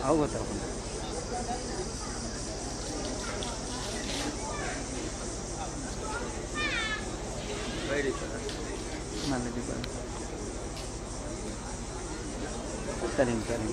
ಅವು ಗೊತ್ತಾಗ್ತದೆ. ಸರಿ ಸರಿ.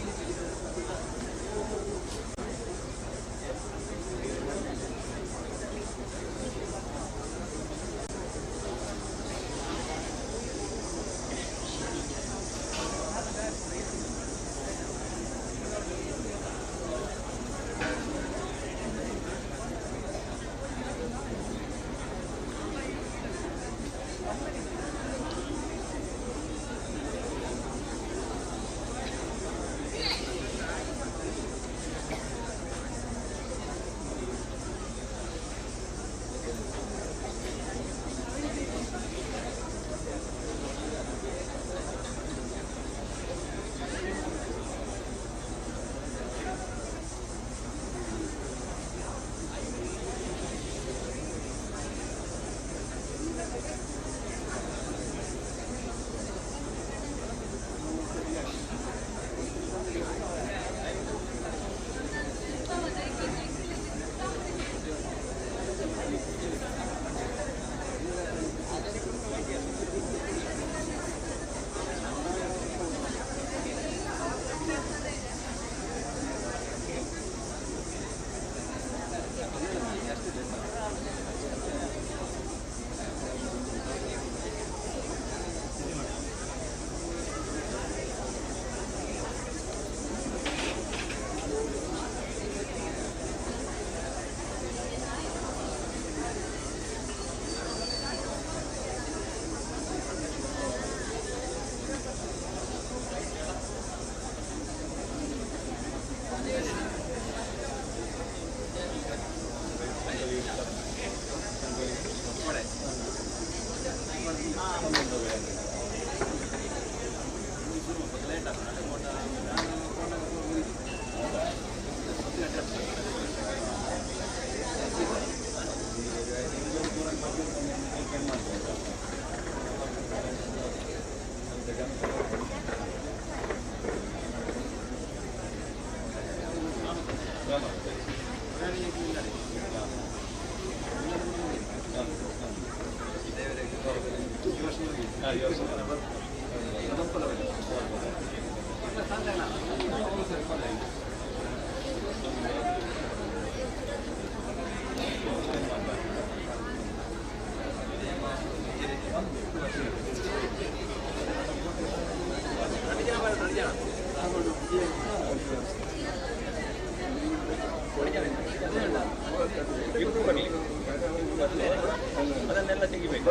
ಅದನ್ನೆಲ್ಲ ತೆಗಿಬೇಕು.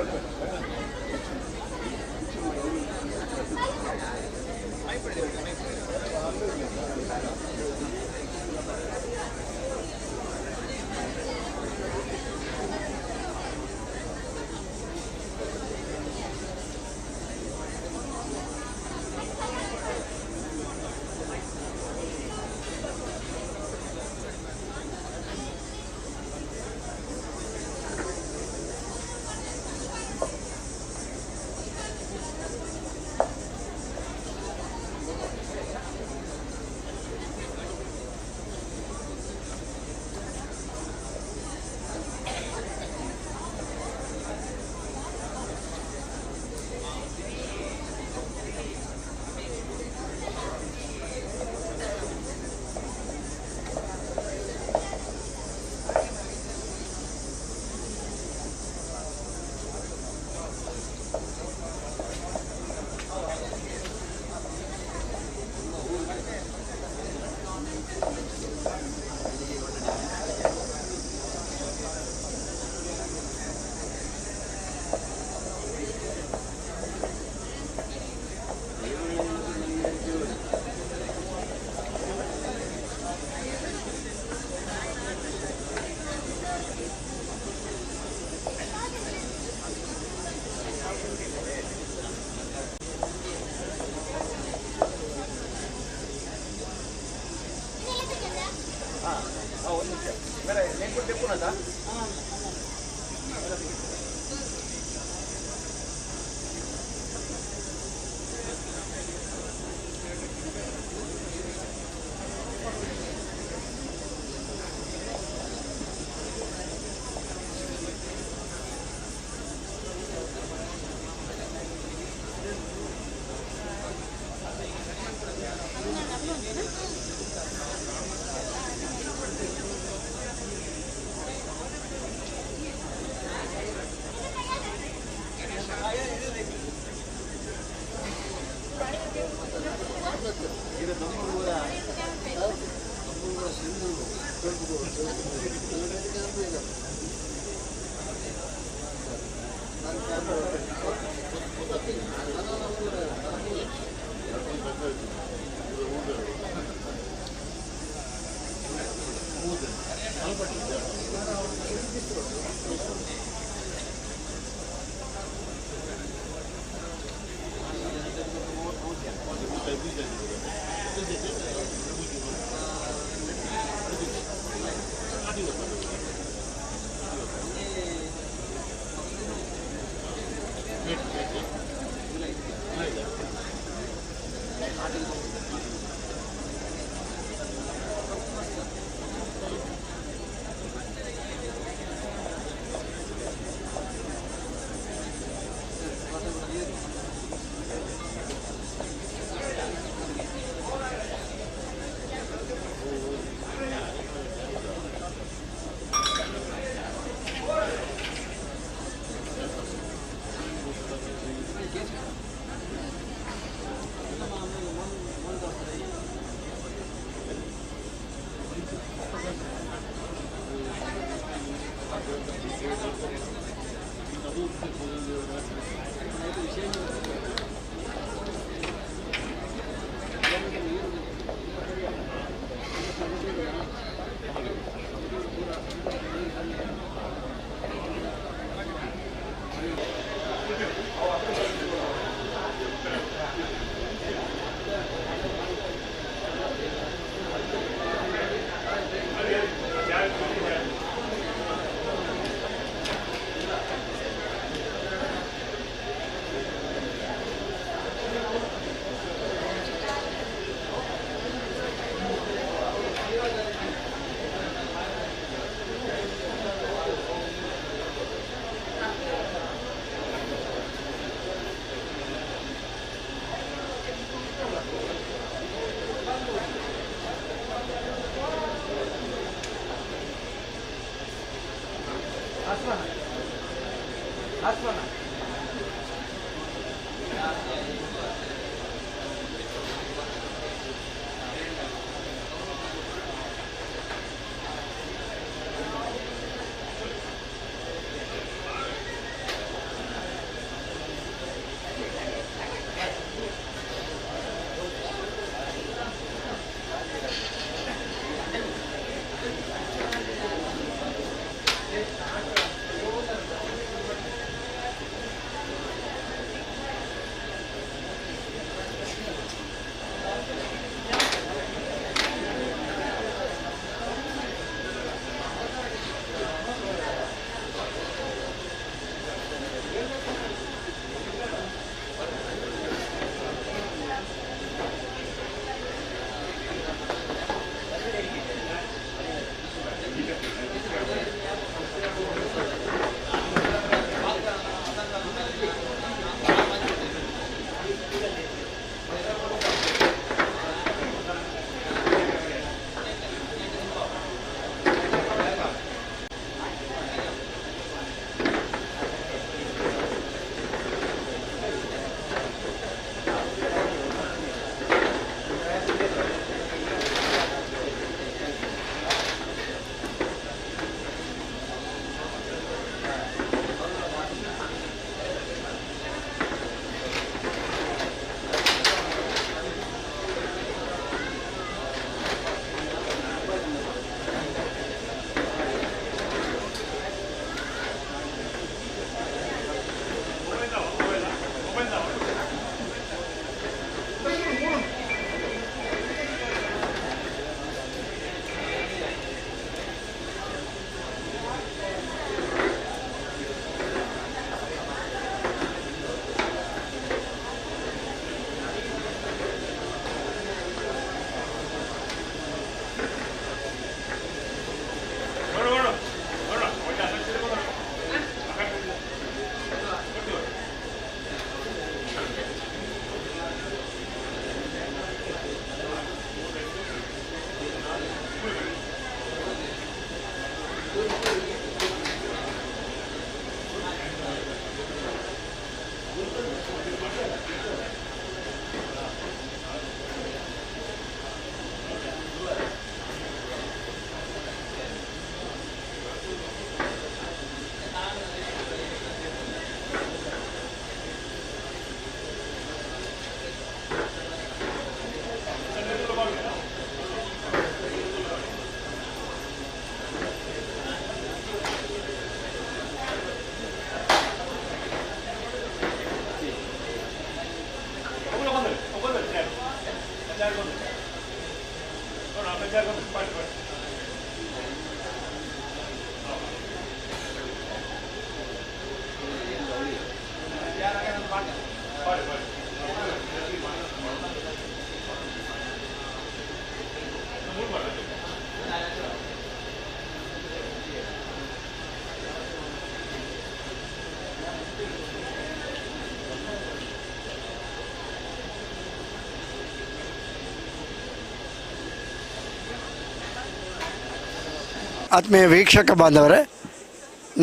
ಆತ್ಮೀಯ ವೀಕ್ಷಕ ಬಾಂಧವರೇ,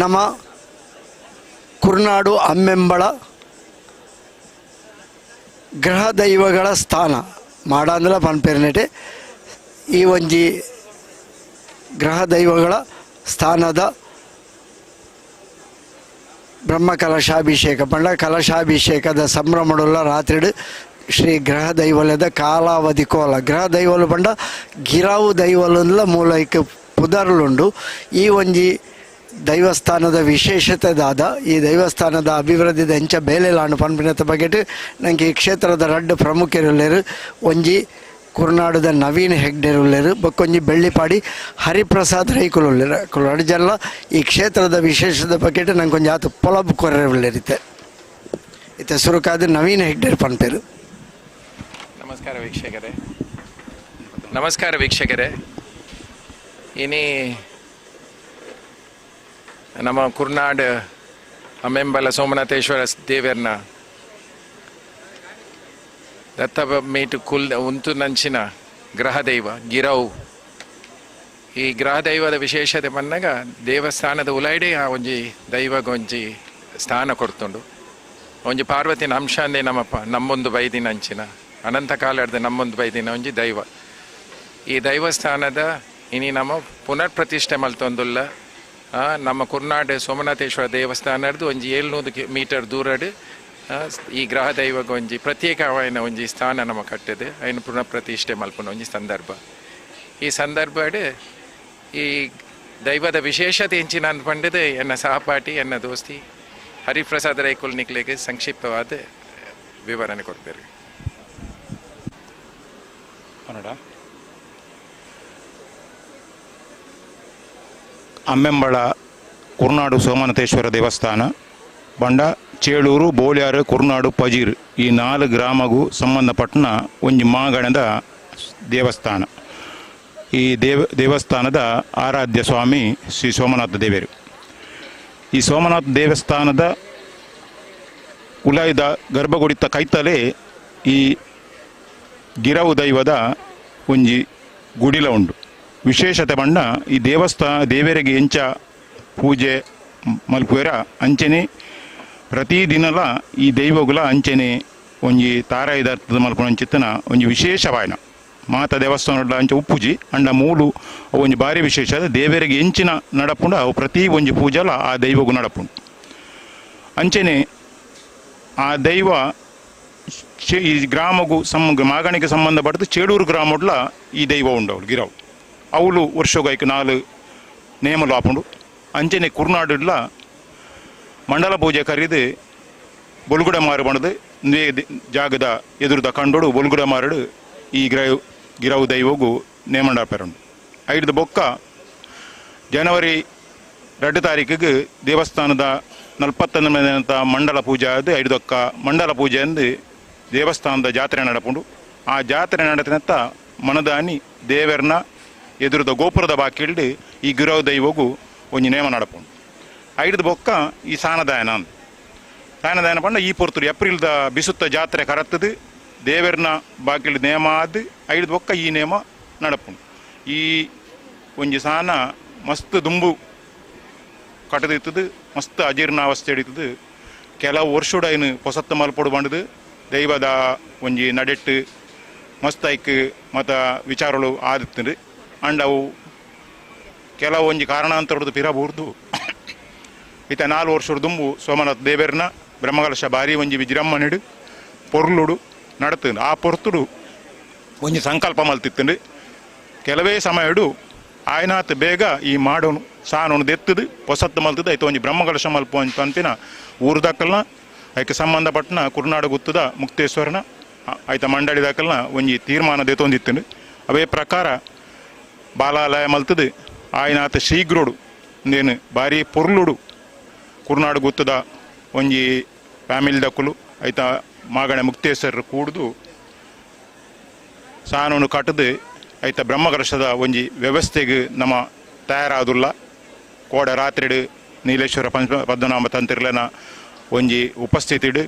ನಮ್ಮ ಕುರ್ನಾಡು ಅಮ್ಮೆಂಬಳ ಗ್ರಹ ದೈವಗಳ ಸ್ಥಾನ ಮಾಡಾಂದ್ರ ಪನ್ಪೆರ್ನೆಟೆ ಈ ಒಂಜಿ ಗ್ರಹ ದೈವಗಳ ಸ್ಥಾನದ ಬ್ರಹ್ಮ ಕಲಶಾಭಿಷೇಕ ಪಂಡ ಕಲಶಾಭಿಷೇಕದ ಸಂಭ್ರಮಡುಲ್ಲ ರಾತ್ರಿ ಶ್ರೀ ಗ್ರಹ ದೈವಲದ ಕಾಲಾವಧಿ ಕೋಲ ಗ್ರಹ ದೈವಲು ಪಂಡ ಗಿರಾವು ದೈವಲುಂದ್ಲ ಮೂಲೈಕ ಪುದರ್ಲುಂಡು. ಈ ಒಂಜಿ ದೈವಸ್ಥಾನದ ವಿಶೇಷತೆ ದಾದ ಈ ದೈವಸ್ಥಾನದ ಅಭಿವೃದ್ಧಿದ ಎಂಚ ಬೇಲೆಲಾಂಡು ಪನ್ಪಿನತ ಬಗೆಟ್ ನಂಗೆ ಈ ಕ್ಷೇತ್ರದ ರಡ್ಡು ಪ್ರಮುಖರುಲ್ಲೇರು ಒಂಜಿ ಕುರ್ನಾಡುದ ನವೀನ್ ಹೆಗ್ಡೆರುಲ್ಲೇರು ಬೊಕ್ಕೊಂಜಿ ಬೆಳ್ಳಿಪಾಡಿ ಹರಿಪ್ರಸಾದ್ ರೈಕುಲುಲ್ಲೇರು ರಡ್ಡು ಜನ ಈ ಕ್ಷೇತ್ರದ ವಿಶೇಷದ ಬಗೆಟ್ ನಂಗೆ ಒಂಜಿ ಆತು ಪೊಲಬು ಕೊರ್ರೆ ಉಲ್ಲೇರಿತ್ತೆ. ಇತ್ತೆ ಸುರುಕಾದ ನವೀನ್ ಹೆಗ್ಡೆರ್ ಪನ್ಪೇರು. ನಮಸ್ಕಾರ ವೀಕ್ಷಕರೇ, ನಮಸ್ಕಾರ ವೀಕ್ಷಕರೇ. ಇನಿ ನಮ್ಮ ಕುರ್ನಾಡು ಅಮ್ಮೆಂಬಲ ಸೋಮನಾಥೇಶ್ವರ ದೇವರ್ನ ದತ್ತ ಮೀಟು ಕುಲ್ ಉಂತು ನಂಚಿನ ಗ್ರಹದೈವ ಗಿರವು. ಈ ಗ್ರಹದೈವದ ವಿಶೇಷತೆ ಬಂದಾಗ ದೇವಸ್ಥಾನದ ಉಲೈಡೆ ಆ ಒಂಜಿ ದೈವಗೊಂಜಿ ಸ್ಥಾನ ಕೊಡ್ತುಂಡು. ಒಂಜಿ ಪಾರ್ವತಿನ ಅಂಶಂದೇ ನಮ್ಮಪ್ಪ ನಮ್ಮೊಂದು ಬೈದಿನ ಅಂಚಿನ ಅನಂತ ಕಾಲದ ನಮ್ಮೊಂದು ಬೈದಿನ ಒಂಜಿ ದೈವ. ಈ ದೈವಸ್ಥಾನದ ಇನಿ ನಮ್ಮ ಪುನರ್ ಪ್ರತಿಷ್ಠೆ ಮಲ್ತೊಂದುಲ್ಲ. ನಮ್ಮ ಕುರ್ನಾಡು ಸೋಮನಾಥೇಶ್ವರ ದೇವಸ್ಥಾನದ್ದು ಒಂಜಿ 700 ಮೀಟರ್ ದೂರಡು ಈ ಗ್ರಹ ದೈವಕ್ಕೆ ಒಂಜಿ ಪ್ರತ್ಯೇಕವಾಯಿನ ಒಂಜಿ ಸ್ಥಾನ ನಮ್ಮ ಕಟ್ಟಿದೆ. ಅಯ್ನ ಪುನಃ ಪ್ರತಿಷ್ಠೆ ಮಲ್ಪುನ ಒಂಜಿ ಸಂದರ್ಭ. ಈ ಸಂದರ್ಭಡ್ ಈ ದೈವದ ವಿಶೇಷತೆ ಎಂಚಿನ ಅಂದ್ಪಂಡದು ಎನ್ನ ಸಹಪಾಠಿ ಎನ್ನ ದೋಸ್ತಿ ಹರಿಪ್ರಸಾದ್ ರೈಕುಲ್ ನಿಕ್ಲೆಗೆ ಸಂಕ್ಷಿಪ್ತವಾದ ವಿವರಣೆ ಕೊಡ್ತಾರೆ. ಕನ್ನಡ ಅಮ್ಮೆಂಬಳ ಕುರ್ನಾಡು ಸೋಮನಾಥೇಶ್ವರ ದೇವಸ್ಥಾನ ಬಂಡ ಚೇಳೂರು ಬೋಳ್ಯಾರು ಕುರ್ನಾಡು ಪಜೀರ್ ಈ 4 ಗ್ರಾಮಗೂ ಸಂಬಂಧಪಟ್ಟನ ಒಂಜಿ ಮಾಗಣದ ದೇವಸ್ಥಾನ. ಈ ದೇವಸ್ಥಾನದ ಆರಾಧ್ಯ ಸ್ವಾಮಿ ಶ್ರೀ ಸೋಮನಾಥ ದೇವರು. ಈ ಸೋಮನಾಥ ದೇವಸ್ಥಾನದ ಉಲಾಯ್ದ ಗರ್ಭಗುಡಿತ ಕೈತಲೇ ಈ ಗಿರವು ದೈವದ ಒಂಜಿ ಗುಡಿಲ ಉಂಡು. ವಿಶೇಷತೆ ಬಣ್ಣ ಈ ದೇವಸ್ಥಾನ ದೇವರಿಗೆ ಎಂಚ ಪೂಜೆ ಮಲ್ಪುವೆರ ಅಂಚನೆ ಪ್ರತಿದಿನಲ ಈ ದೈವಗುಲ ಅಂಚನೆ ಒಂಜಿ ತಾರಾಯಿದರ್ಥದ ಮಲ್ಪುನ ಒಂಜಿ ವಿಶೇಷ ವಾಯನ ಮಾತ ದೇವಸ್ಥಾನ ಅಂಚೆ ಉಪ್ಪುಜಿ ಅಂಡ ಮೂಲು ಒಂಜಿ ಭಾರಿ ವಿಶೇಷ. ದೇವರಿಗೆ ಎಂಚಿನ ನಡಪುಂಡು ಅವು ಪ್ರತಿ ಒಂಜಿ ಪೂಜಲ ಆ ದೈವಗೂ ನಡಪುಂಡು. ಅಂಚನೆ ಆ ದೈವ ಈ ಗ್ರಾಮಗೂ ಮಾಗಣಿಗೆ ಸಂಬಂಧಪಟ್ಟು ಚೇಡೂರು ಗ್ರಾಮಡ್ಲ ಈ ದೈವ ಉಂಡವಳು ಗಿರವು ಅವಳು ವರ್ಷಗೈಕ್ 4 ನೇಮಲು ಆಪುಂಡು. ಅಂಚನೆ ಕುರ್ನಾಡುಡ್ಲ ಮಂಡಲ ಪೂಜೆ ಕರೀದು ಬೊಲ್ಗುಡ ಮಾರು ಬಣದು ಜಾಗದ ಎದುರುದ ಕಂಡೋಡು ಬೊಲ್ಗುಡ ಮಾರಡು ಈ ಗಿರವು ದೈವಗೂ ನೇಮಂಡಾಪೆರುಂಡು. ಐದು ಬೊಕ್ಕ ಜನವರಿ 2 ತಾರೀಕಿಗೆ ದೇವಸ್ಥಾನದ 41ನೇ ಮಂಡಲ ಪೂಜೆ ಅದು ಐದೊಕ್ಕ ಮಂಡಲ ಪೂಜೆ ಅಂದು ದೇವಸ್ಥಾನದ ಜಾತ್ರೆ ನಡಪುಂಡು. ಆ ಜಾತ್ರೆ ನಡೆತನತ್ತ ಮನದಾನಿ ದೇವರನ್ನ ಎದುರುದ ಗೋಪುರದ ಬಾಕಿಲ್ಡು ಈ ಗಿರವು ದೈವಗೂ ಒಂಜಿ ನೇಮ ನಡಪುಂಡು. ಐದು ಬೊಕ್ಕ ಈ ಸಾನದಾಯನ ಅಂದು ಸಾನದಾಯನ ಪಂಡ ಈ ಪೊರ್ತುಡು ಏಪ್ರಿಲ್ದ ಬಿಸುತ್ತ ಜಾತ್ರೆ ಕರತ್ತದು ದೇವರನ್ನ ಬಾಕಿಲ್ ನೇಮ ಆದ್ ಐದು ಬೊಕ್ಕ ಈ ನೇಮ ನಡಪುಂಡು. ಈ ಒಂಜಿ ಸಾನ ಮಸ್ತ್ ದುಂಬು ಕಟ್ಟದಿತ್ತದು ಮಸ್ತ್ ಅಜೀರ್ಣಾವಸ್ಥೆ ಹಿಡಿತದು. ಕೆಲವು ವರ್ಷಡೈನು ಪೊಸತ್ತು ಮಲ್ಪೊಡು ಬಂಡದು ದೈವದ ಒಂಜಿ ನಡೆಟ್ಟು ಮಸ್ತ್ ಐಕ್ ಮತ ವಿಚಾರಗಳು ಆದಿತ್ತದು. ಅಂಡ್ ಅವು ಕೆಲವು ಒಂಜಿ ಕಾರಣಾಂತರದ್ದು ಪಿರ ಬೂರ್ದು ಇತ್ತ 4 ವರ್ಷದ ದುಂಬು ಸೋಮನಾಥ ದೇವರನ್ನ ಬ್ರಹ್ಮಕಲಶ ಭಾರಿ ಒಂಜಿ ವಿಜೃಂಭಣೆಡು ಪೊರ್ಲುಡು ನಡತು. ಆ ಪೊರ್ತುಡು ಒಂಜಿ ಸಂಕಲ್ಪ ಮಲ್ತಿತ್ತುಂಡು. ಕೆಲವೇ ಸಮಯಡು ಆಯ್ನಾತ್ ಬೇಗ ಈ ಮಾಡೋನು ಸಾನೋನು ದೆತ್ತದು ಪೊಸತ್ತು ಮಲ್ತದ ಐತ ಒಂಜಿ ಬ್ರಹ್ಮಕಲಶ ಮಲ್ಪ ಒಂಜಿ ಪಂಪಿನ ಊರು ದಾಕಲ್ನ ಐಕೆ ಸಂಬಂಧಪಟ್ಟನ ಕುರ್ನಾಡು ಗುತ್ತದ ಮುಕ್ತೇಶ್ವರನ ಐತ ಮಂಡಳಿ ದಾಕಲ್ನ ಒಂಜಿ ತೀರ್ಮಾನ ದೆತ್ತೊಂದಿತ್ತುಂಡು. ಅವೇ ಪ್ರಕಾರ ಬಾಲಾಲಯ ಮಲ್ತದು ಆಯ್ನಾತ್ ಶೀಘ್ರೋಡು ಏನು ಭಾರಿ ಪೊರ್ಲುಡು ಕುರ್ನಾಡು ಗುತ್ತದ ಒಂಜಿ ಫ್ಯಾಮಿಲಿ ದಕ್ಕಲು ಐತ ಮಾಗಣೆ ಮುಕ್ತೇಶ್ವರರು ಕೂಡ್ದು ಸಾನೂನು ಕಟ್ಟದು ಐತ ಬ್ರಹ್ಮಕಲಶದ ಒಂಜಿ ವ್ಯವಸ್ಥೆಗೆ ನಮ್ಮ ತಯಾರಾದುಲ್ಲ. ಕೋಡ ರಾತ್ರಿಡು ನೀಲೇಶ್ವರ ಪದ್ಮನಾಭ ತಂತ್ರಿಲನ ಒಂಜಿ ಉಪಸ್ಥಿತಿಡು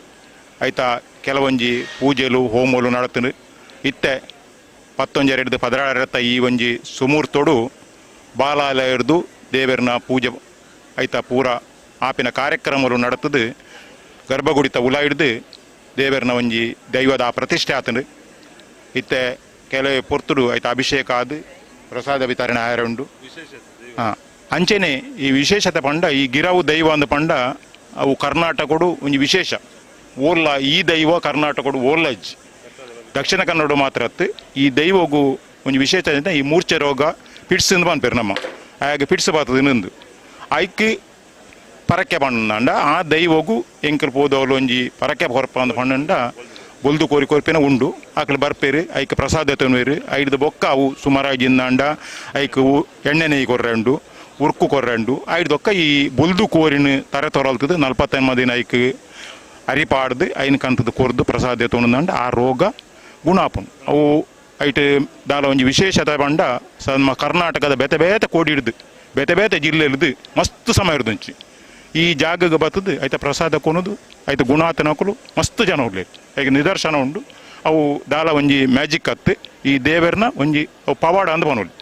ಐತ ಕೆಲವೊಂಜಿ ಪೂಜೆಲು ಹೋಮಲು ನಡತನು. ಇತ್ತೆ 11 16 ಈ ಒಂಜಿ ಸುಮೂರ್ತೋಡು ಬಾಲಾಲಯರ್ದು ದೇವರನ ಪೂಜೆ ಐತ ಪೂರ ಆಪಿನ ಕಾರ್ಯಕ್ರಮಲು ನಡತದು. ಗರ್ಭಗುಡಿತ ಉಲ ಹಿಡ್ದು ದೇವರನ ಒಂಜಿ ದೈವದ ಪ್ರತಿಷ್ಠೆ ಆತನು. ಇತ್ತೆ ಕೆಲವೇ ಪೊರ್ತುಡು ಐತ ಅಭಿಷೇಕ ಆದು ಪ್ರಸಾದ ವಿತರಣೆ ಆಯರ ಉಂಡು. ಹಾಂ, ಅಂಚೆನೆ ಈ ವಿಶೇಷತೆ ಪಂಡ ಈ ಗಿರವು ದೈವ ಅಂದ ಪಂಡ ಅವು ಕರ್ನಾಟಕಡು ಒಂಜಿ ವಿಶೇಷ. ಓಲ್ಲ ಈ ದೈವ ಕರ್ನಾಟಕಡು ಓಲ್ಲ ಅಜ್ಜಿ ದಕ್ಷಿಣ ಕನ್ನಡ ಮಾತ್ರ ಅತ್ತು. ಈ ದೈವಗೂ ಒಂಜಿ ವಿಶೇಷ ಈ ಮೂರ್ಛೆ ರೋಗ ಪಿಟ್ಸ್ ಇಂದು ಪನ್ಪೇರು ನಮ್ಮ ಆಗ ಪಿಟ್ಸ್ ಬಾತದ ಇನ್ನೊಂದು ಐಕ್ ಪರಕ್ಕೆ ಪಂಡ ಆ ದೈವಗೂ ಎಂಕಲ್ ಪೋದವಲು ಒಂಜಿ ಪರಕ್ಕೆ ಹೊರಪ ಅಂದ ಪಂಡ ಬೊಲ್ದು ಕೋರಿ ಕೊರ್ಪಿನ ಉಂಡು. ಆಕಲು ಬರ್ಪೇರು ಐಕ್ ಪ್ರಸಾದ ತನ್ವೇರು ಐಡ್ದು ಬೊಕ್ಕ ಅವು ಸುಮಾರಾಗಿ ಇಂದಾಂಡ ಐಕ್ ಎಣ್ಣೆ ನೆಯ್ಯಿ ಕೊರ್ರಂಡು ಉರ್ಕು ಕೊರ್ರಂಡು ಐಡ್ದೊಕ್ಕ ಈ ಬೊಲ್ದು ಕೋರಿನ ತರೆ ತೊರಲ್ತದ 45 ದಿನ ಐಕ್ ಅರಿಪಾಡ್ದು ಐನ್ ಕಂತದ ಕೊರ್ದು ಪ್ರಸಾದ ತೊಂದಂಡ ಆ ರೋಗ ಗುಣಾಪುಂಡು. ಅವು ಐಟ್ ದಾಲ ಒಂಜಿ ವಿಶೇಷತೆ ಪಂಡ ನಮ್ಮ ಕರ್ನಾಟಕದ ಬೇತೆ ಬೇತೆ ಕೋಡಿ ಹಿಡ್ದು ಬೇತೆ ಬೇತೆ ಜಿಲ್ಲೆಲಿದ್ದು ಮಸ್ತ್ ಸಮಯ ಹಿಡ್ದುಂಚಿ ಈ ಜಾಗಕ್ಕೆ ಬರ್ತದೆ ಐತ ಪ್ರಸಾದ ಕೊನದು ಐತ ಗುಣಾತನಕಲು ಮಸ್ತ್ ಜನ ಉಳ್ಳೇರು. ಈಗ ನಿದರ್ಶನ ಉಂಡು. ಅವು ದಾಲ ಒಂಜಿ ಮ್ಯಾಜಿಕ್ ಅತ್ತು ಈ ದೇವರನ ಒಂಜಿ ಅವು ಪವಾಡ ಅಂದ ಬನೋಲಿ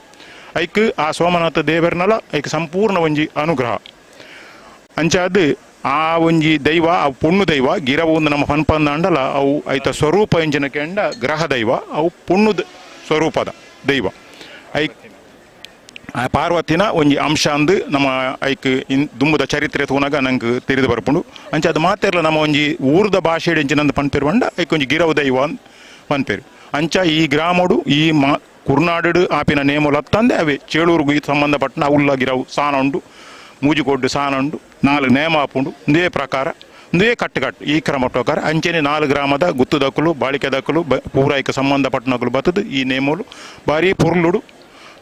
ಐಕ್ ಆ ಸೋಮನಾಥ ದೇವರನಲ ಐಕ್ ಸಂಪೂರ್ಣ ಒಂಜಿ ಅನುಗ್ರಹ. ಅಂಚಾದ ಆ ಒಂಜಿ ದೈವ ಆ ಪೊಣ್ಣು ದೈವ ಗಿರವು ಒಂದು ನಮ್ಮ ಪನ್ಪಂದಾಂಡಲ ಅವು ಐತ ಸ್ವರೂಪ ಎಂಜಿನ ಕೆಂಡ ಗ್ರಹ ದೈವ ಅವು ಪೊಣ್ಣು ಸ್ವರೂಪದ ದೈವ ಐಕ್ ಆ ಪಾರ್ವತಿನ ಒಂಜಿ ಅಂಶ ಅಂದು ನಮ್ಮ ಐಕ್ ಇನ್ ದುಂಬುದ ಚರಿತ್ರೆ ತೂನಾಗ ನಂಗೆ ತಿಳಿದು ಬರ್ಪುಂಡು. ಅಂಚೆ ಅದು ಮಾತಿರಲ್ಲ ನಮ್ಮ ಒಂಜಿ ಊರ್ದ ಭಾಷೆ ಎಂಚಿನಂದು ಪನ್ಪೇರು ಪಂಡ ಐಕ್ ಒಂಜಿ ಗಿರವು ದೈವ ಅಂದ್ ಪನ್ಪೇರು. ಅಂಚ ಈ ಗ್ರಾಮಡು ಈ ಮಾ ಕುರ್ನಾಡು ಆಪಿನ ನೇಮುಲತ್ತಂದೆ ಅವೇ ಚೇಳೂರುಗು ಸಂಬಂಧಪಟ್ಟನ ಅವುಲ್ಲ ಗಿರವು ಸಾನ ಉಂಡು ಮೂಜಿಕೊಡ್ಡು ಸಾನ ಉಂಡು 4 ನೇಮ ಆಪುಂಡು. ಒಂದೇ ಪ್ರಕಾರ ಒಂದೇ ಕಟ್ಟುಕಟ್ಟು ಈ ಕ್ರಮ ಪ್ರಕಾರ ಅಂಚೆನೆ 4 ಗ್ರಾಮದ ಗುತ್ತುದಕ್ಕಲು ಬಾಳಿಕೆದಕ್ಕಲು ಪೂರೈಕ ಸಂಬಂಧಪಟ್ಟನಕಲು ಬತ್ತದು ಈ ನೇಮುಲು ಭಾರಿ ಪೊರ್ಲುಡು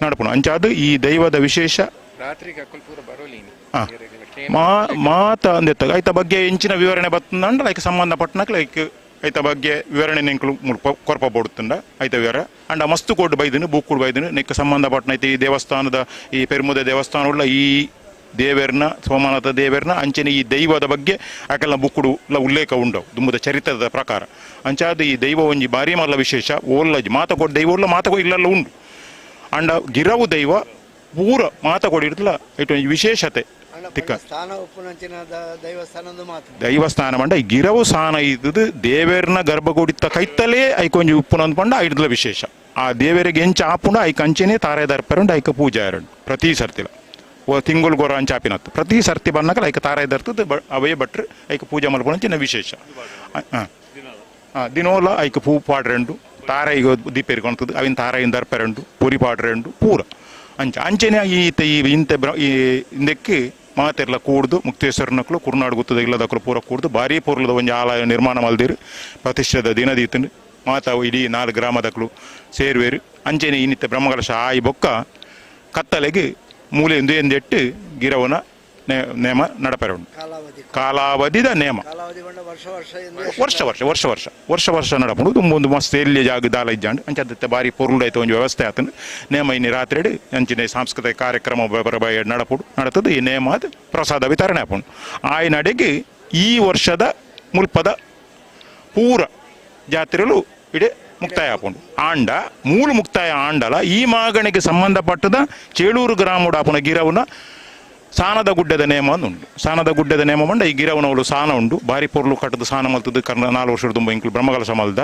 ನಡಪುಂಡು. ಅಂಚಾದ ಈ ದೈವದ ವಿಶೇಷ ಮಾತ ಅಂದೆತ್ತ ಐತ ಬಗ್ಗೆ ಎಂಚಿನ ವಿವರಣೆ ಬತ್ತಂಡ ಐಕ್ ಸಂಬಂಧಪಟ್ಟನಕಲು ಐಕ್ ಐತ ಬಗ್ಗೆ ವಿವರಣೆ ನೆಂಕಲು ಕೊರಪ ಬೋಡುತ್ತಂಡ ಐತ ವಿವರ ಅಂಡ ಮಸ್ತು ಕೊಟ್ಟು ಬೈದನು ಬೂಕುಡು ಬೈದನು ನೆಕ್ ಸಂಬಂಧಪಟ್ಟನ ಐತೆ ಈ ದೇವಸ್ಥಾನದ ಈ ಪೆರ್ಮುದ ದೇವಸ್ಥಾನ ಉಳ್ಳ ಈ ದೇವರನ ಸೋಮನಾಥ ದೇವರನ ಅಂಚನೆ ಈ ದೈವದ ಬಗ್ಗೆ ಆಕೆಲ್ಲ ಬುಕ್ಕುಡು ಉಲ್ಲೇಖ ಉಂಡವು ದುಂಬುದ ಚರಿತ್ರದ ಪ್ರಕಾರ. ಅಂಚಾದ ಈ ದೈವ ಒಂಜಿ ಭಾರಿ ಮಲ್ಲ ವಿಶೇಷ ಓಲ್ಲಜ್ ಮಾತ ಕೊಟ್ಟು ದೈವ ಉಳ್ಳ ಮಾತ ಇಲ್ಲೆಲ್ಲ ಉಂಡು. ಅಂಡ ಗಿರವು ದೈವ ಪೂರ ಮಾತ ಕೊಡಿರ್ತಲ್ಲ ಇಟ್ಟು ಒಂಜಿ ವಿಶೇಷತೆ ತಿಕ್ಕ ದೈವಸ್ಥಾನ ಪಂಡ ಈ ಗಿರವು ಸ್ಥಾನ ಇದ್ದದು ದೇವರನ ಗರ್ಭಗುಡಿತ ಕೈತಲೇ ಐಕೊಂಜಿ ಉಪ್ಪುನಂದು ಪಂಡ ಐಡ್ದಲ ವಿಶೇಷ. ಆ ದೇವರಿಗೆ ಎಂಚ ಆಪುಂಡ ಐಕ ಅಂಚೆನೆ ತಾರೆ ದರ್ಪರುಂಡು ಐಕ ಪೂಜೆ ಆರುಂಡು ಪ್ರತಿ ಸರ್ತಿಲ ತಿಂಗಳು ಗೊರ ಅಂಚಾಪಿನತ್ತು ಪ್ರತಿ ಸರ್ತಿ ಬನ್ನಕಲ ಐಕ ತಾರೆ ದರ್ತದ ಅವೇ ಭಟ್ರು ಐಕ ಪೂಜೆ ಮಲ್ಪುನಂಚಿನ ವಿಶೇಷ. ದಿನೋಲ ಐಕ ಪೂ ಪಾಡ್ರೆಂಡು ತಾರೈಗೆ ದೀಪೇರು ಕಾಣ್ತದೆ ಅವಿನ ತಾರಾಯಿನ ದರ್ಪೆರಂಡು ಪುರಿ ಪಾಡ್ರೆಂಡು ಪೂರ ಅಂಚ ಅಂಚೆನೆ ಈ ಇಂತೆ ಈ ಇಂದಕ್ಕೆ ಮಾತೆರ್ಲ ಕೂಡ್ದು ಮುಕ್ತೇಶ್ವರನಕ್ಲು ಕುರ್ನಾಡು ಗುತ್ತದ ಇಲ್ಲದಕ್ಲು ಪೂರ ಕೂಡ್ದು ಭಾರಿ ಪೂರ್ಲದ ಒಂಜಿ ಆಲಯ ನಿರ್ಮಾಣ ಮಲ್ದಿರು ಪ್ರತಿಷ್ಠೆದ ದಿನದೀತನು ಮಾತಾ ಇಡೀ 4 ಗ್ರಾಮದಕ್ಲು ಸೇರುವೇರು. ಅಂಚೆನೆ ಇನ್ನಿತ್ತ ಬ್ರಹ್ಮಕಲಶ ಆಯಿ ಬೊಕ್ಕ ಕತ್ತಲೆಗೆ ಮೂಲೆ ಎಂದೆಟ್ಟು ಗಿರವನ ನೇಮ ನಡಪೆರ ಉಂಡು. ಕಾಲಾವಧಿದ ನೇಮ ವರ್ಷ ವರ್ಷ ವರ್ಷ ವರ್ಷ ವರ್ಷ ವರ್ಷ ನಡಪುಂಡು. ತುಂಬ ಒಂದು ಮಸ್ತ್ ಎಲ್ಲಿ ಜಾಗ ದಾಲ ಇಜ್ಜಾಂಡು ಅಂಚೆ ಅದಕ್ಕೆ ಭಾರಿ ಪೊರುಳಾಯ್ತು ಒಂಜಿ ವ್ಯವಸ್ಥೆ ಆತನು ನೇಮ ಇನ್ನಿ ರಾತ್ರಿ ಅಂಚಿನ ಸಾಂಸ್ಕೃತಿಕ ಕಾರ್ಯಕ್ರಮ ನಡಪುಡು ನಡತದ ಈ ನೇಮ ಅದು ಪ್ರಸಾದ ವಿತರಣೆ ಆಪುಂಡು. ಆಯ್ನಡೆಗೆ ಈ ವರ್ಷದ ಮುಲ್ಪದ ಪೂರ ಜಾತ್ರೆಲು ಇಡೀ ಮುಕ್ತಾಯ ಆಪುಂಡು. ಆಂಡ ಮೂಲ ಮುಕ್ತಾಯ ಆಂಡಲ ಈ ಮಾಗಣಿಗೆ ಸಂಬಂಧಪಟ್ಟದ ಚೇಳೂರು ಗ್ರಾಮಡು ಆಪುನ ಗಿರವನ ಸಾನದ ಗುಡ್ಡದ ನೇಮ ಉಂಡು. ಸಾನದ ಗುಡ್ಡದ ನೇಮ ಮಂಡ ಈ ಗಿರವನವಳು ಸಾನ ಉಂಡು ಭಾರಿ ಪೊರ್ಲು ಕಟ್ಟದ ಸಾನ ಮಲ್ತದ ಕರ್ನ 4 ವರ್ಷದ ತುಂಬ ಇಂಕ್ಲು ಬ್ರಹ್ಮಕಲಶ ಮಲ್ದ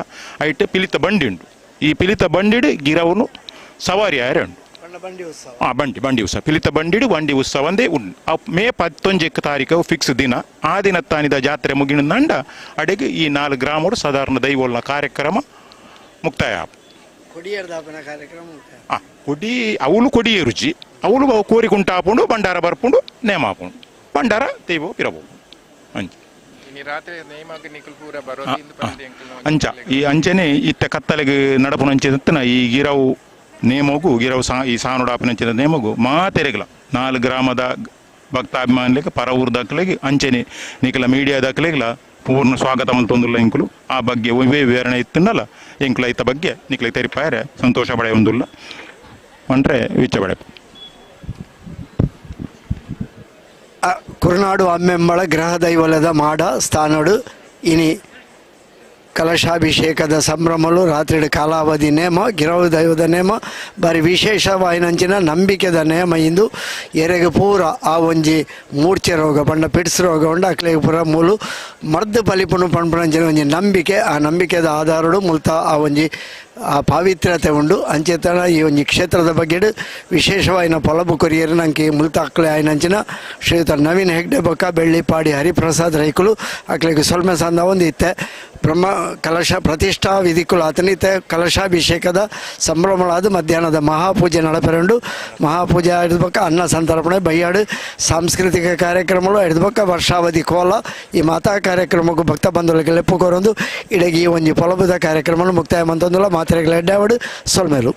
ಐಟ್ ಪಿಲಿತ ಬಂಡಿ ಉಂಡು. ಈ ಪಿಲಿತ ಬಂಡಿಡು ಗಿರವನು ಸವಾರಿ ಆಯರೆ ಉಂಡು. ಆ ಬಂಡಿ ಬಂಡಿ ಉತ್ಸವ ಪಿಲಿತ ಬಂಡಿಡು ಬಂಡಿ ಉತ್ಸವ ಅಂದೇ ಉಂಡು. ಮೇ 11 ತಾರೀಕು ಫಿಕ್ಸ್ ದಿನ. ಆ ದಿನ ತಾನಿದ ಜಾತ್ರೆ ಮುಗಿನಂಡ ಅಡೆಗೆ ಈ 4 ಗ್ರಾಮಡು ಸಾಧಾರಣ ದೈವೋಲ್ನ ಕಾರ್ಯಕ್ರಮ ಮುಕ್ತಾಯ. ಕೊಡಿ ಅವಳು ಕೊಡಿಯೇ ರುಚಿ ಅವಳು ಕೋರಿ ಕುಂಟ ಹಾಪುಂಡು ಭಂಡಾರ ಬರ್ಪುಂಡು ನೇಮ ಹಾಪುಂಡು ಭಂಡಾರ ದೈವ ಪಿರಬಹುದು ಅಂಚ ಅಂಚ ಈ ಅಂಚೆನೆ ಇತ್ತ ಕತ್ತಲೆಗೆ ನಡಪುನಂಚಿನ ಈ ಗಿರವು ನೇಮಗು ಗಿರವು ಸಾ ಈ ಸಾನುಡಾಪನಂಚಿನ ನೇಮಗು ಮಾತೆರೆಗಲ 4 ಗ್ರಾಮದ ಭಕ್ತಾಭಿಮಾನಿಗಳಿಗೆ ಪರ ಊರು ದಾಖಲೆಗೆ ಅಂಚೆನೆ ನಿಕಲ ಮೀಡಿಯಾ ದಾಖಲೆಗಳ ಪೂರ್ಣ ಸ್ವಾಗತ ಮಂತೊಂದುಲ್ಲ ಎಂಕುಲು ಆ ಬಗ್ಗೆ ಒವ್ವೇ ವಿವರಣೆ ಇತ್ತುಂಡಲ್ಲ ಎಂಕುಲು ಐತ ಬಗ್ಗೆ ನಿಕ್ಲೆ ತೆರಿಪಾಯರೆ ಸಂತೋಷ ಪಡೆಯೊಂದುಲ್ಲ ಪಂಡ್ರೆ ವಿಚ್ಚ ಪಡೆ. ಕುರುನಾಡು ಅಮ್ಮೆಂಬಳ ಗ್ರಹ ದೈವಲದ ಮಾಡ ಸ್ಥಾನಡು ಇನಿ ಕಲಶಾಭಿಷೇಕದ ಸಂಭ್ರಮಲು ರಾತ್ರಿ ಕಾಲಾವಧಿ ನೇಮ ಗಿರವು ದೈವದ ನೇಮ ಬಾರಿ ವಿಶೇಷವಾಯಿನಂಚಿನ ನಂಬಿಕೆದ ನೇಮ ಇಂದು ಎರೆಗೆ ಪೂರ ಆ ಒಂಜಿ ಮೂರ್ಛೆ ರೋಗ ಪಂಡ ಪಿಟ್ಸ್ ರೋಗ ಉಂಡು ಅಕ್ಲೆಗ್ ಪೂರ ಮೂಲು ಮರ್ದು ಪಲಿಪುನು ಪನ್ಪುನಂಚಿನ ಒಂಜಿ ನಂಬಿಕೆ ಆ ನಂಬಿಕೆದ ಆಧಾರಡು ಮುಲ್ತ ಆ ಒಂಜಿ ಆ ಪಾವಿತ್ರ್ಯತೆ ಉಂಡು. ಅಂಚೆತನ ಈ ಒಂಜಿ ಕ್ಷೇತ್ರದ ಬಗ್ಗೆ ವಿಶೇಷವಾಯಿನ ಪೊಲಬು ಕೊರಿಯರು ನಂಗೆ ಮುಲ್ತ ಅಕ್ಲೆ ಆಯಿನಂಚಿನ ಶ್ರೀಯುತ ನವೀನ್ ಹೆಗ್ಡೆ ಬೊಕ್ಕ ಬೆಳ್ಳಿಪಾಡಿ ಹರಿಪ್ರಸಾದ್ ರೈಕುಲು ಅಕ್ಲೆಗ್ ಸೊಲ್ಮೆ ಸಂದ ಒಂದು ಇತ್ತೆ ಬ್ರಹ್ಮ ಕಲಶ ಪ್ರತಿಷ್ಠಾ ವಿಧಿಕುಲು ಆತನಿತೆ ಕಲಶಾಭಿಷೇಕದ ಸಂಭ್ರಮಳಾದ ಮಧ್ಯಾಹ್ನದ ಮಹಾಪೂಜೆ ನಡಪೆರುಂಡು. ಮಹಾಪೂಜೆ ಹಿಡಿದ ಅನ್ನ ಸಂತರ್ಪಣೆ ಬಯ್ಯಾಡು ಸಾಂಸ್ಕೃತಿಕ ಕಾರ್ಯಕ್ರಮಗಳು ಹಿಡಿದ ವರ್ಷಾವಧಿ ಕೋಲ ಈ ಮಾತಾ ಕಾರ್ಯಕ್ರಮಕ್ಕೂ ಭಕ್ತ ಬಂಧುಗಳಿಗೆ ಲೆಪ್ಪು ಕೋರೊಂದು ಇಡಗಿ ಈ ಒಂಜಿ ಪೊಲಬುದ ಕಾರ್ಯಕ್ರಮ ಮುಕ್ತಾಯ ಮಂತೊಂದುಲ ಮಾತ್ರೆಗಳ ಎಡ್ಡಾವಡು ಸೊಲ್ಮೇಲು.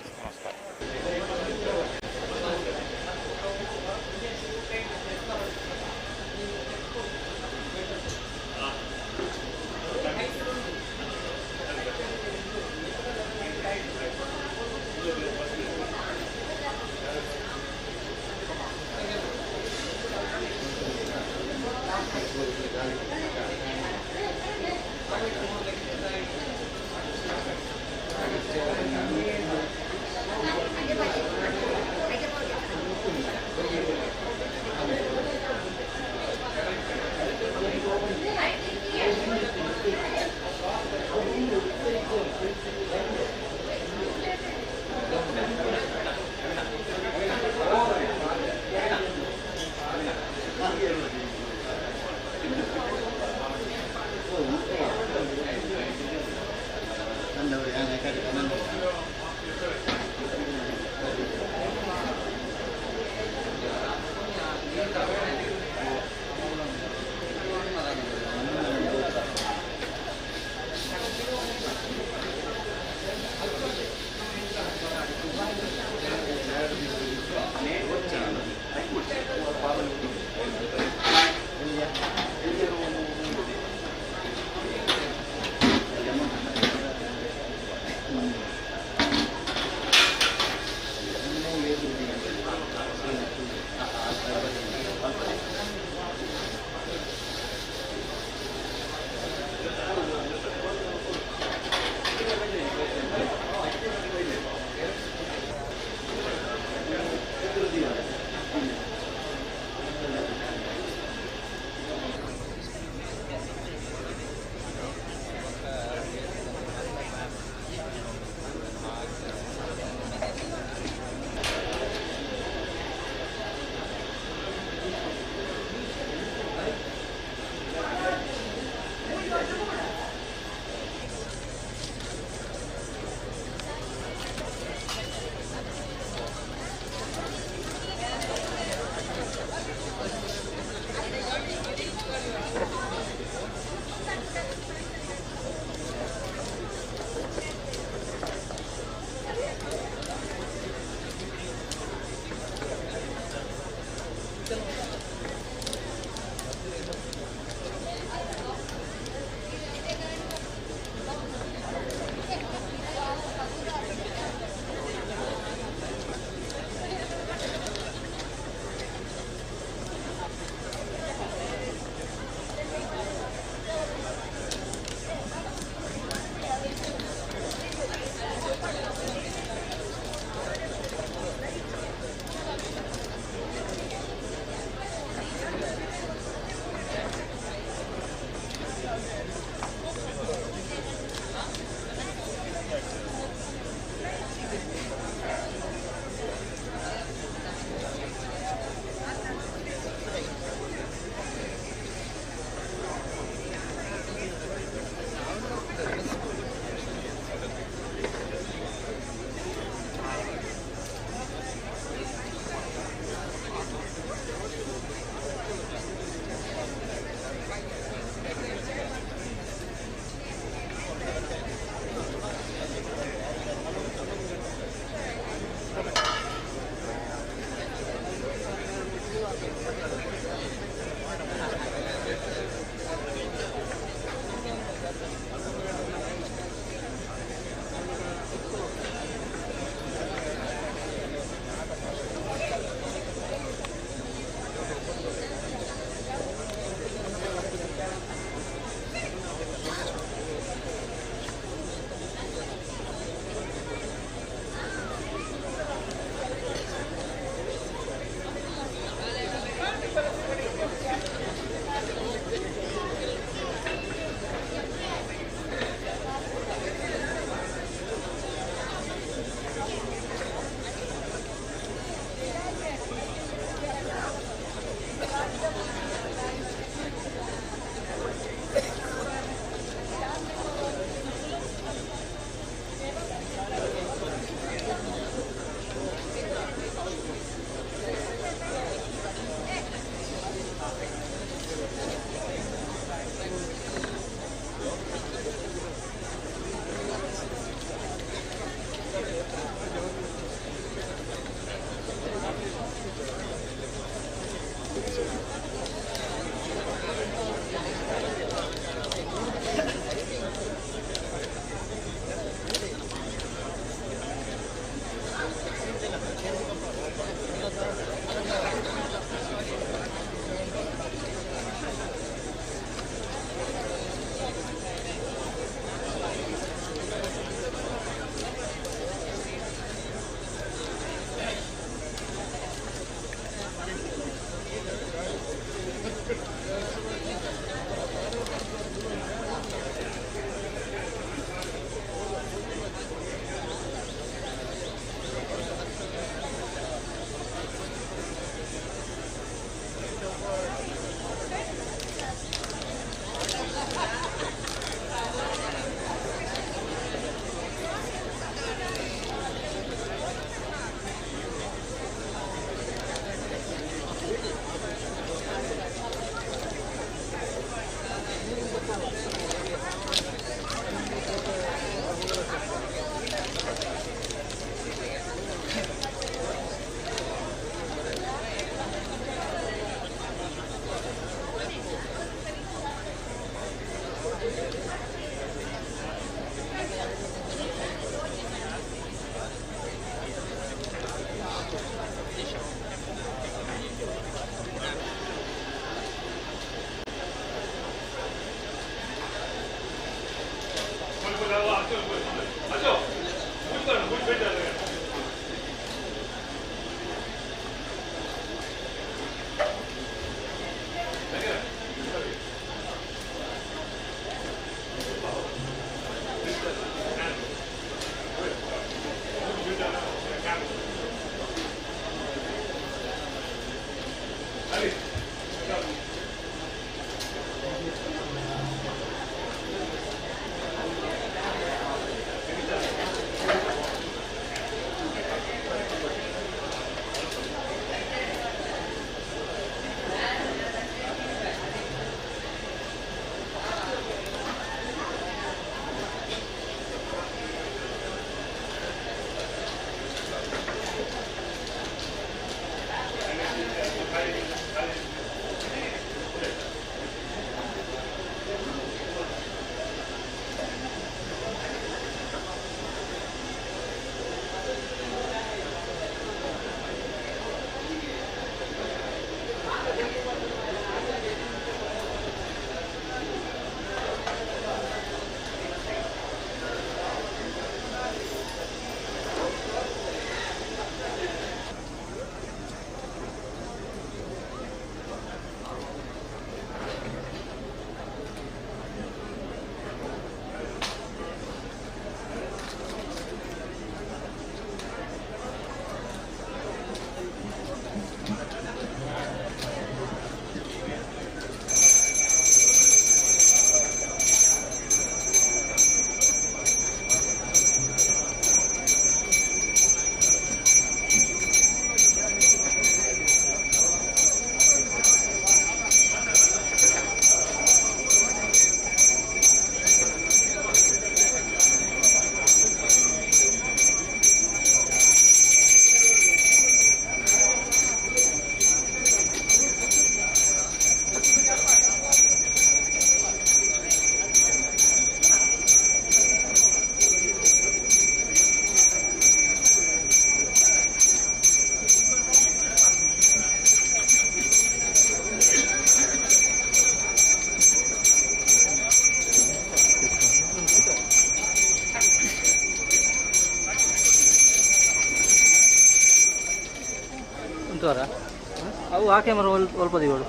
ಅವು ಆ ಕ್ಯಾಮರಾ ಒಲ್ಪ ದಿಗಳು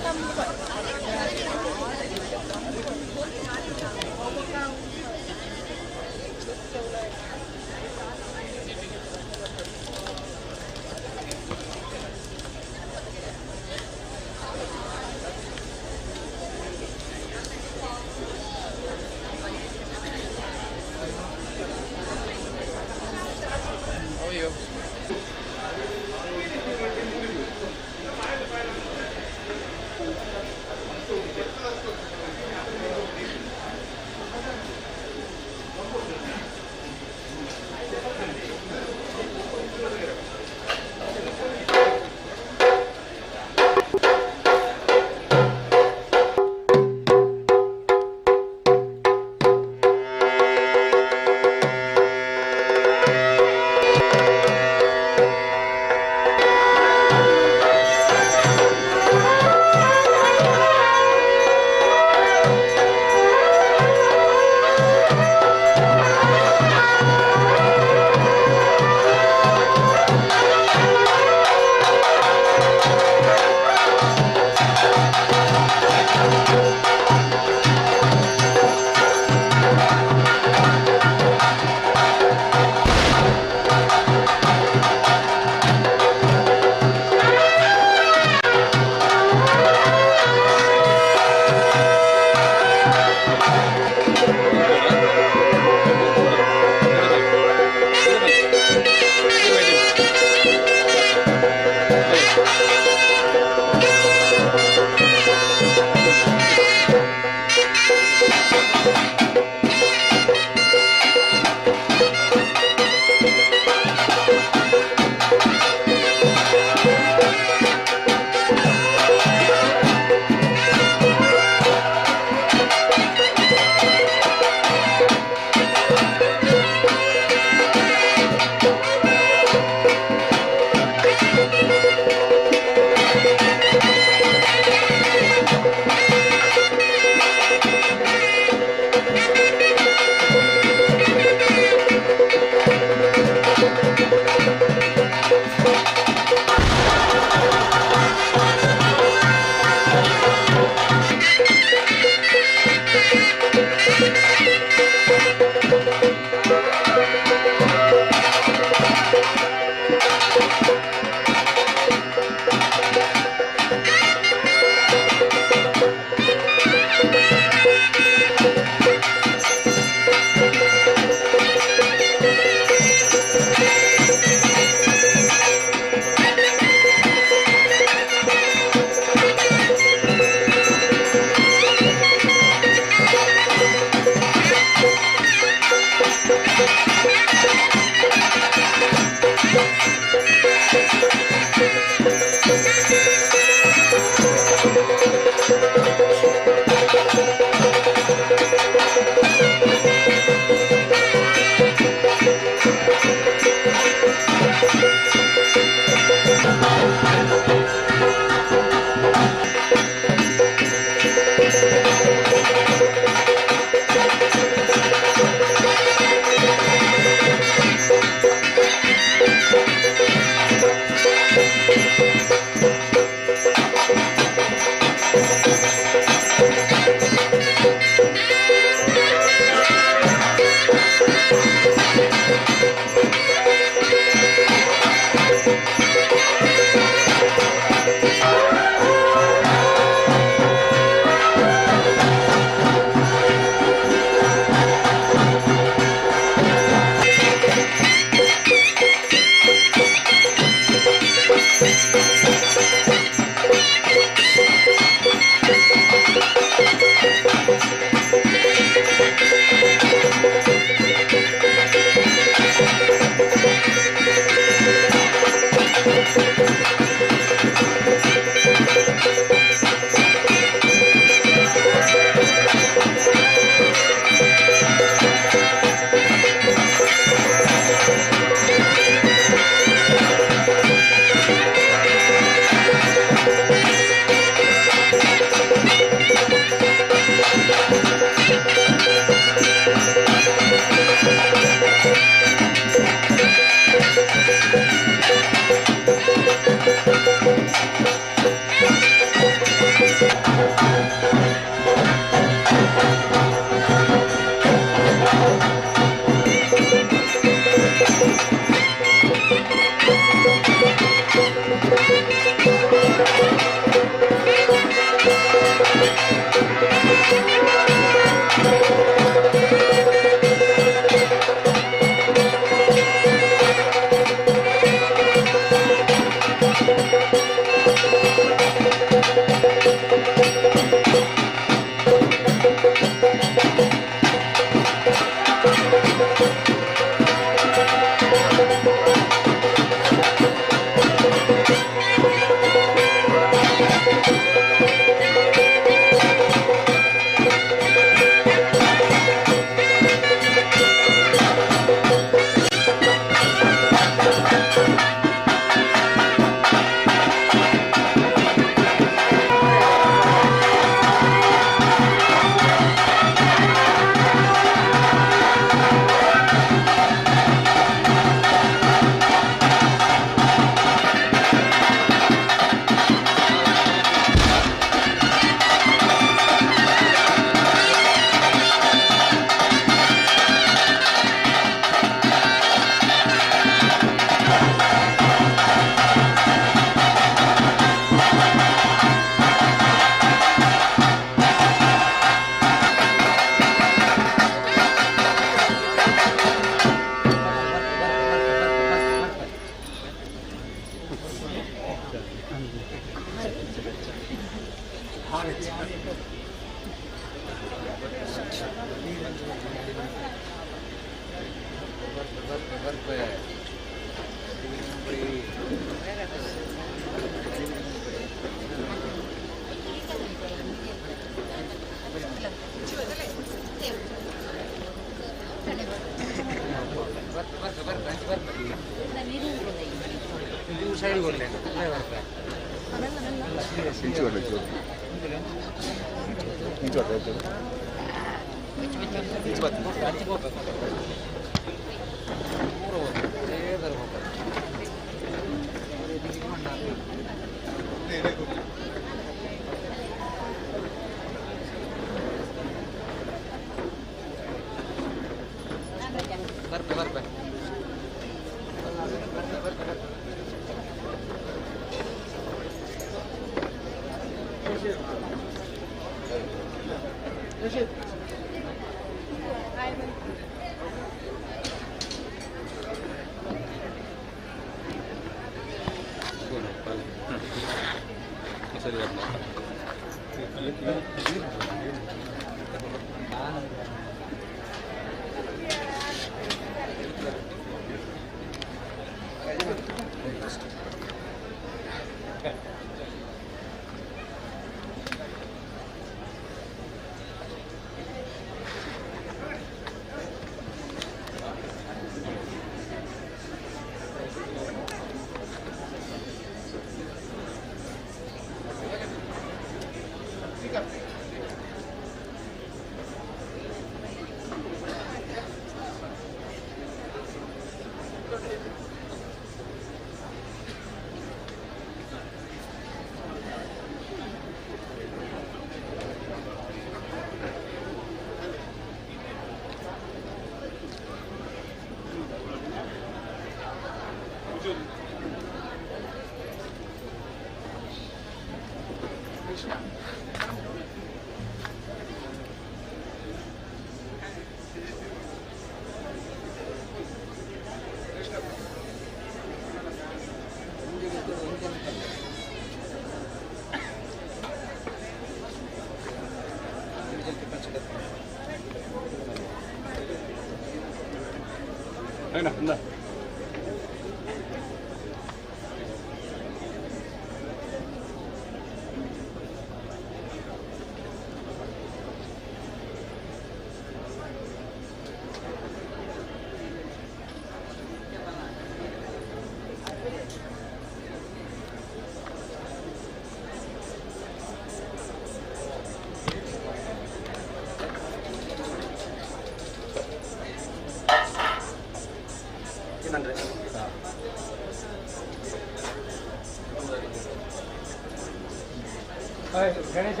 ಗಣೇಶ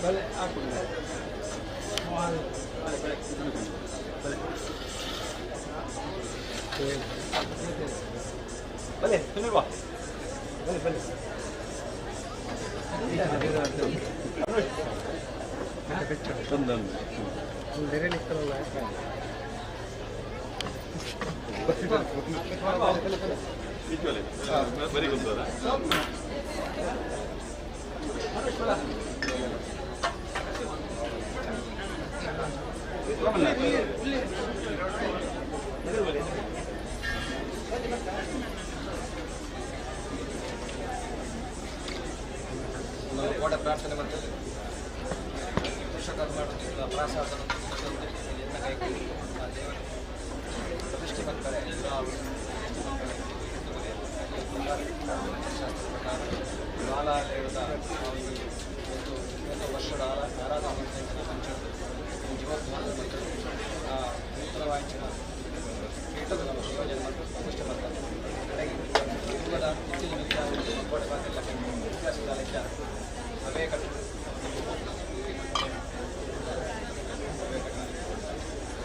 ಬಲೆ ಬಲೆ ಸುನಿಲ್ ಬಾ ಬಲೆ ಬಲೆ ವೆರಿ ಗುಡ್ ಸರ್. ಓಟ ಪ್ರಾರ್ಥನೆ ಮಾಡ್ತಾರೆ ಪ್ರಸಾದ ಪ್ರತಿಷ್ಠೆ ಮಾಡ್ತಾರೆ ಎಲ್ಲ ಶಾಸ್ತ್ರ ಪ್ರಕಾರ ಬಾಲಾಲಯದ ಒಂದು ಒಂದು ವರ್ಷದ ಆರಾಧನೆ ಜೀವೋದ್ಧಾರ ನೂತನವಾಯಿನ ಪೀಠದ ಯೋಜನೆ ಪ್ರತಿಷ್ಠೆ ಮಾಡ್ತಾರೆ. ಕಡೆಗೆ ದುರ್ಗದ ಇತ್ತೀಚಿನ ಅವೇ ಕಟ್ಟು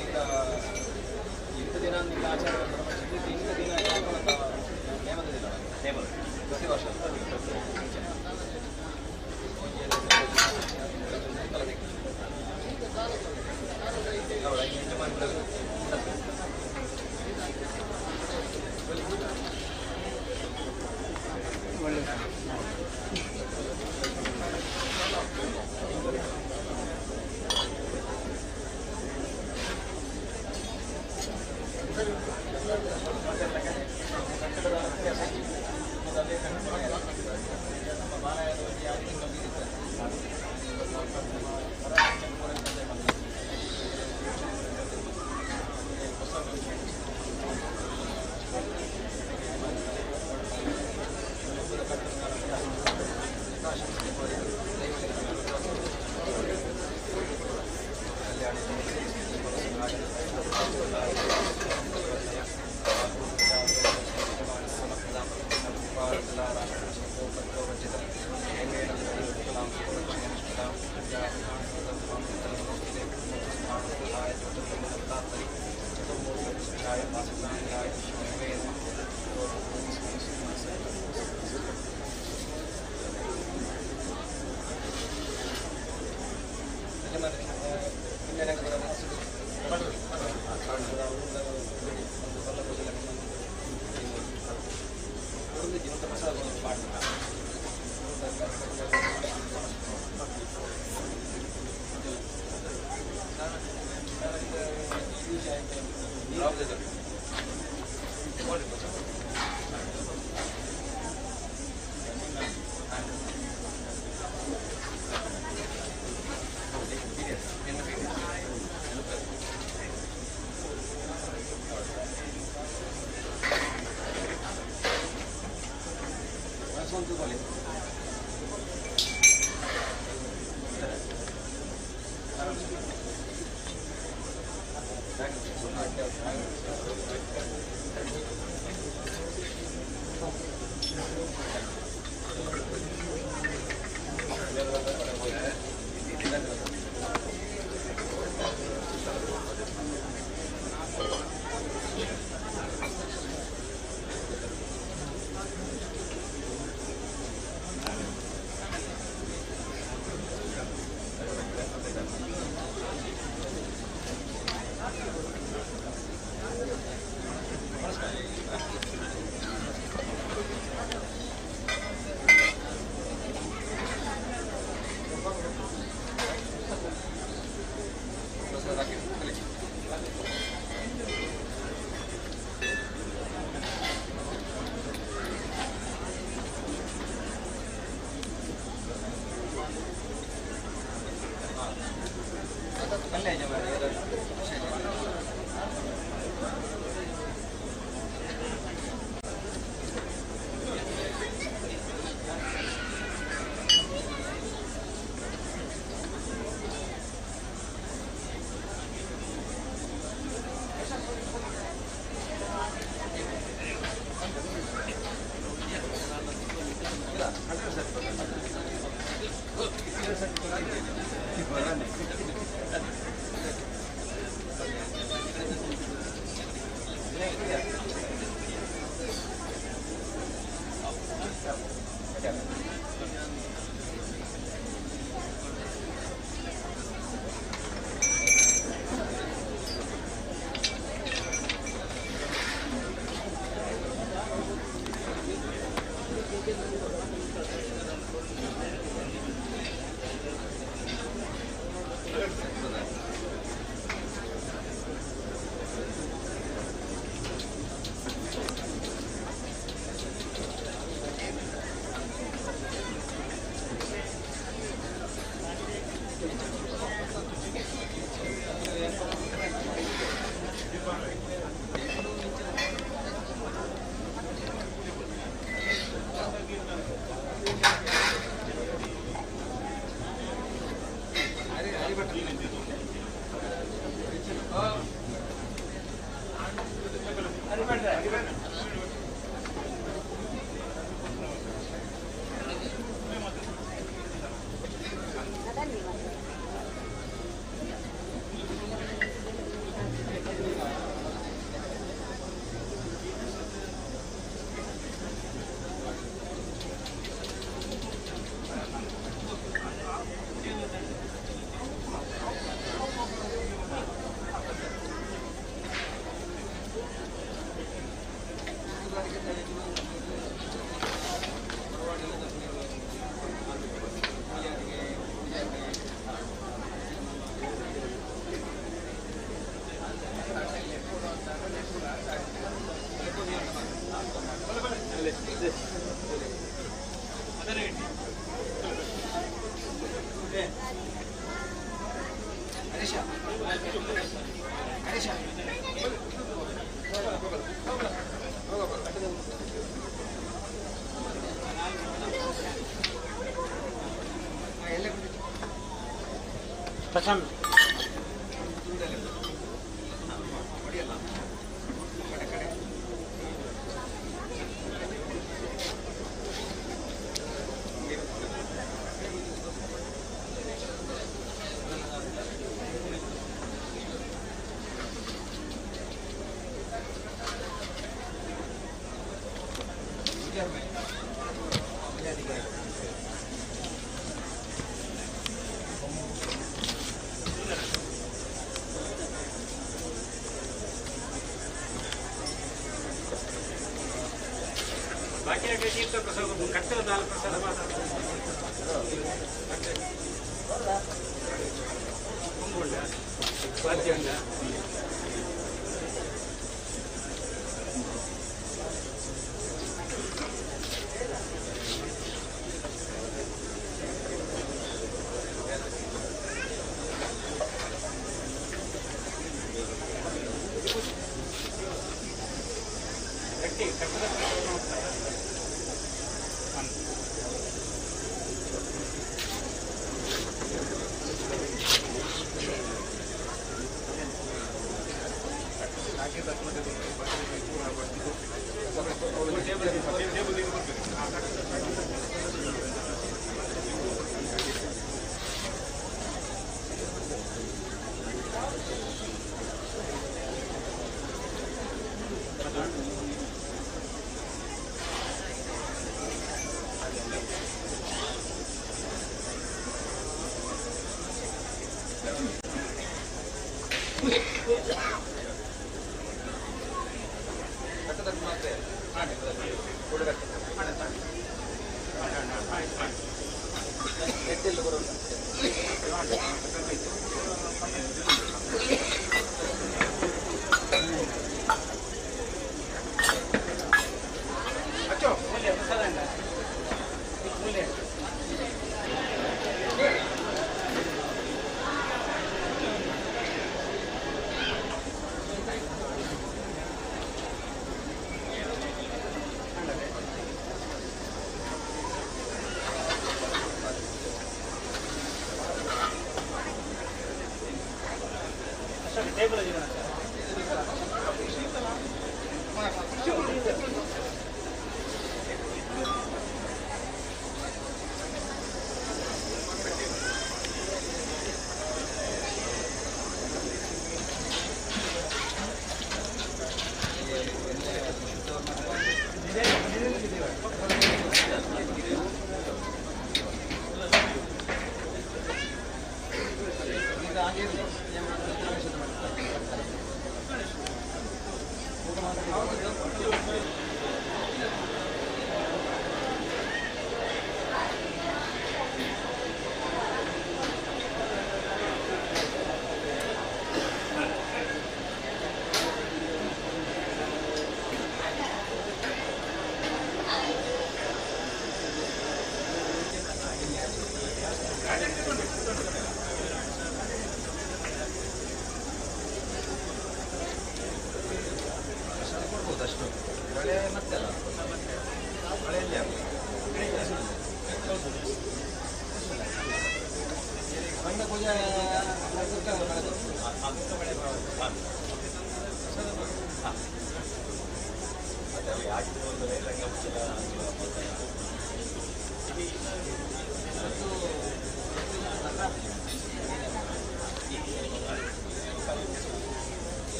ಈಗ ಇಂಥ ದಿನ ಆಚಾರ ಇಂಥ ದಿನ ನೇಮದ ದಿನ ನೇಮ ಪ್ರತಿ ವರ್ಷ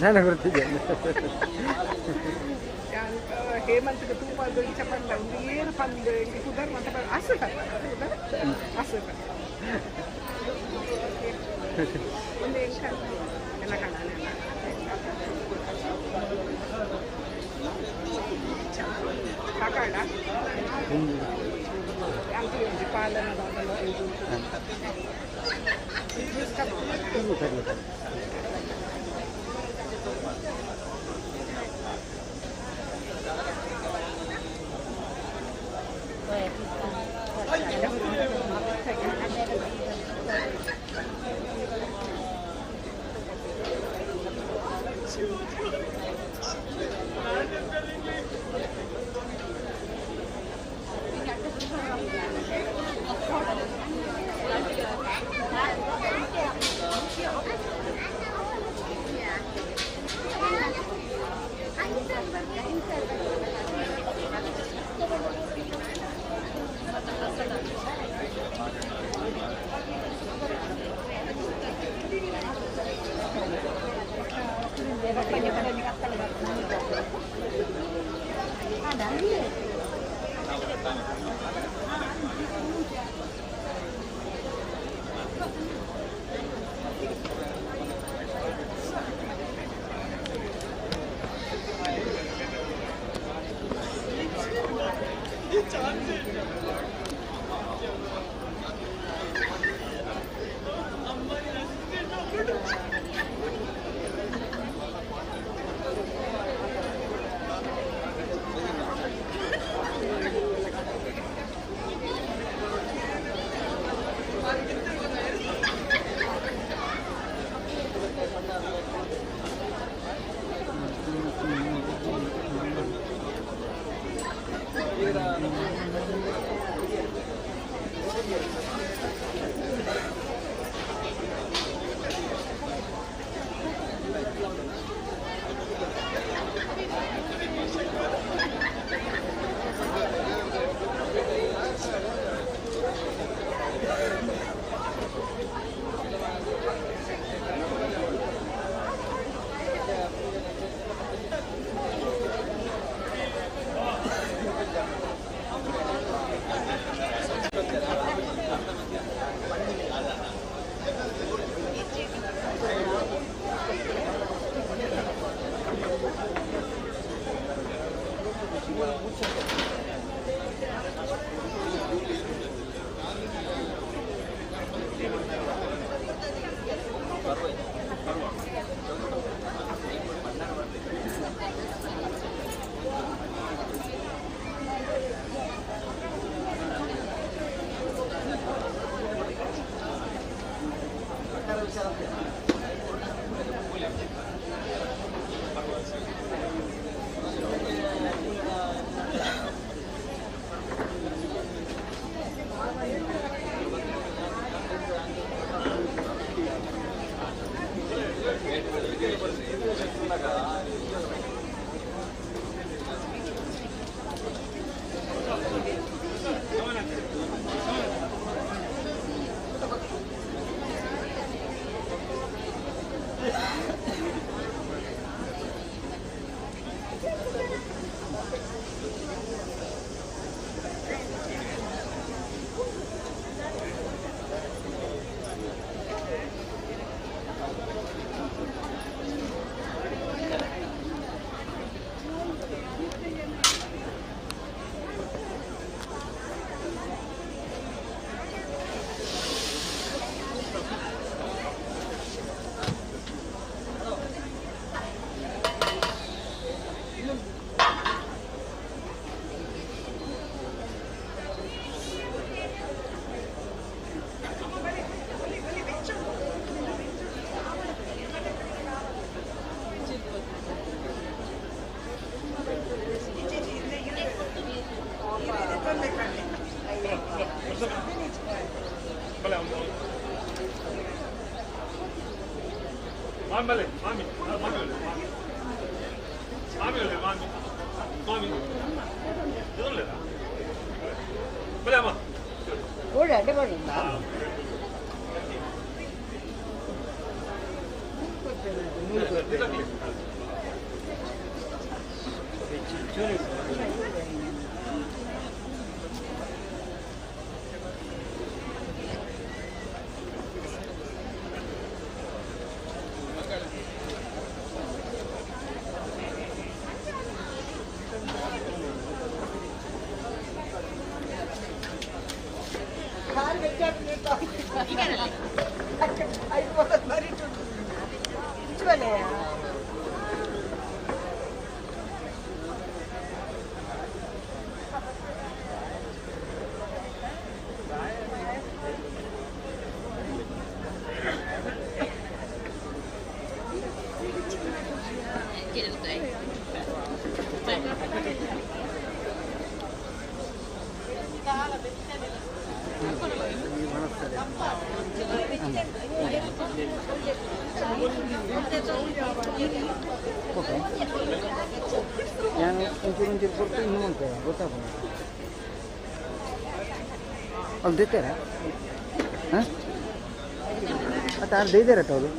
ನಾನು ಗುರುತಿದ್ದೆ ಹೇಮಂತ್ಗೆ ತೂಪಾದ ಇಂಚ ಪಂಡ ಒಂದು ಏರು ಪಂದ್ ಇಂಕ ಪುದರ್ ಮಂತ ಅಸು ಪುದರ್ ಅಸು ಒಂದು ಎಂಕ ಎಲ್ಲ ಕಣ್ಣಾನೆ ಕಾಕಾಡ ಅಂಕಲ್ ಪಾಲನ ಅಲ್ಲಿ ದೇತಾರ ಹಾಂ ಮತ್ತೆ ಆರು ದೇದಾರತ್ತ ಅವರು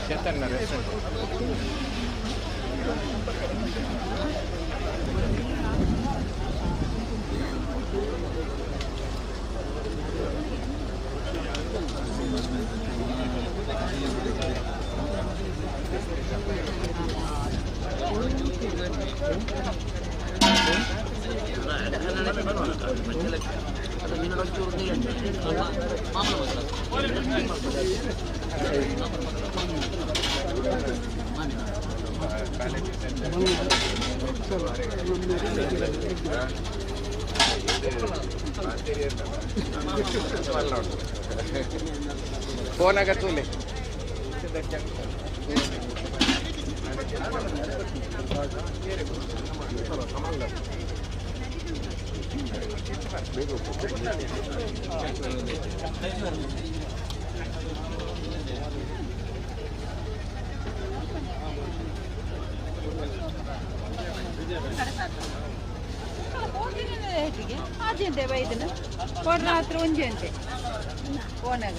Chetan restaurant. ಫೋನ್ ಆಗತ್ತೂಲೆ ಆಜಂತೆ ಬೈದನ ಕೊಡ್ರಾತ್ರಿ ಒಂಜಂತೆ ಫೋನಾಗ